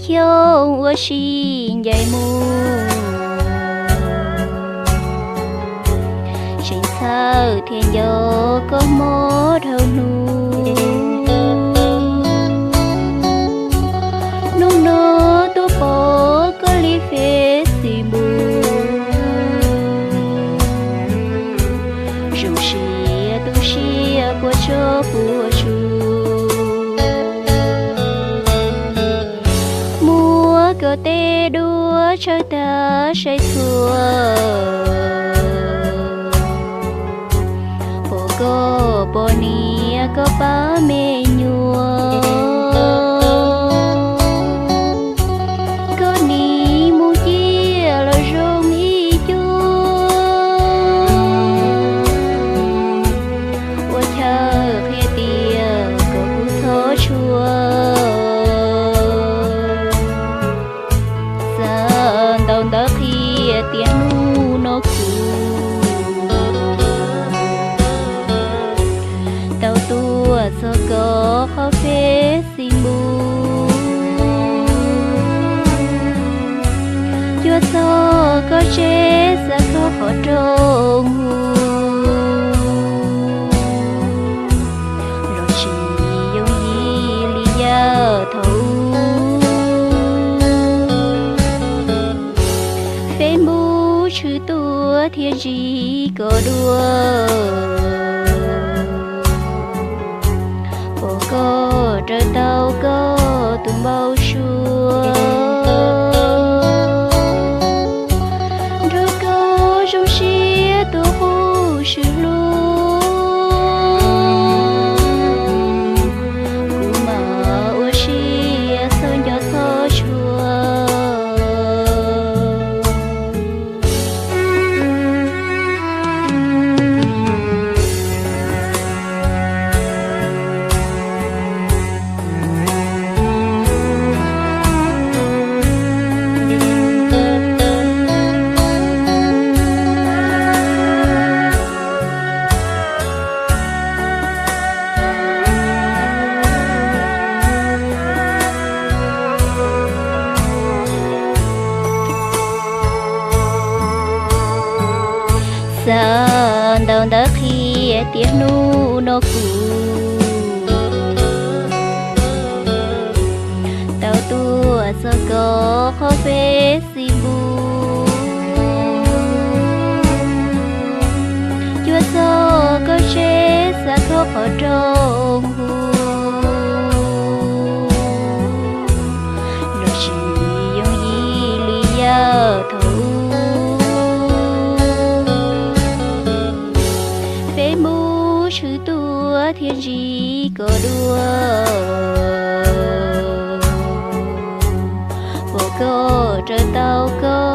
Xyooj ua si ncaim mus, tseem txhawj thiaj nco koj mob dhau hnub. Hnub no tuaj pom koj li Facebook, zoo siab tu siab puas tsuaj puas tsuaj. Muab koj tej duab tsawb tag saib txhua, pom koj pom niam koj pab me nyuam. Koj nim mus ciaj los zoo ib cuag, ua chaw qhia tias koj kuj txhob tshua. Xav ntaus ntawv qhia tias hnub no kuv tau tuaj txog koj qhov Facebook, cuag txog koj tsev xav koj qhov rooj hu, los tsis yooj yim li yav thaum ub. Facebook tshwm tuaj thiab ntsib koj dua, pom koj raws tau koj tus npau suav, nrog koj zoo siab tuaj qub swm hlub, kuv mam ua siab txhob nco txhob tshua. Xav ntaus ntawv qhia tias hnub no kuv tau tuaj txog koj qhov Facebook, cuag txog koj tsev xav koj qhov rooj hu, los tsis yooj yim li yav thaum ub. Facebook tshwm tuaj thiab ntsib koj dua, pom koj raws tau koj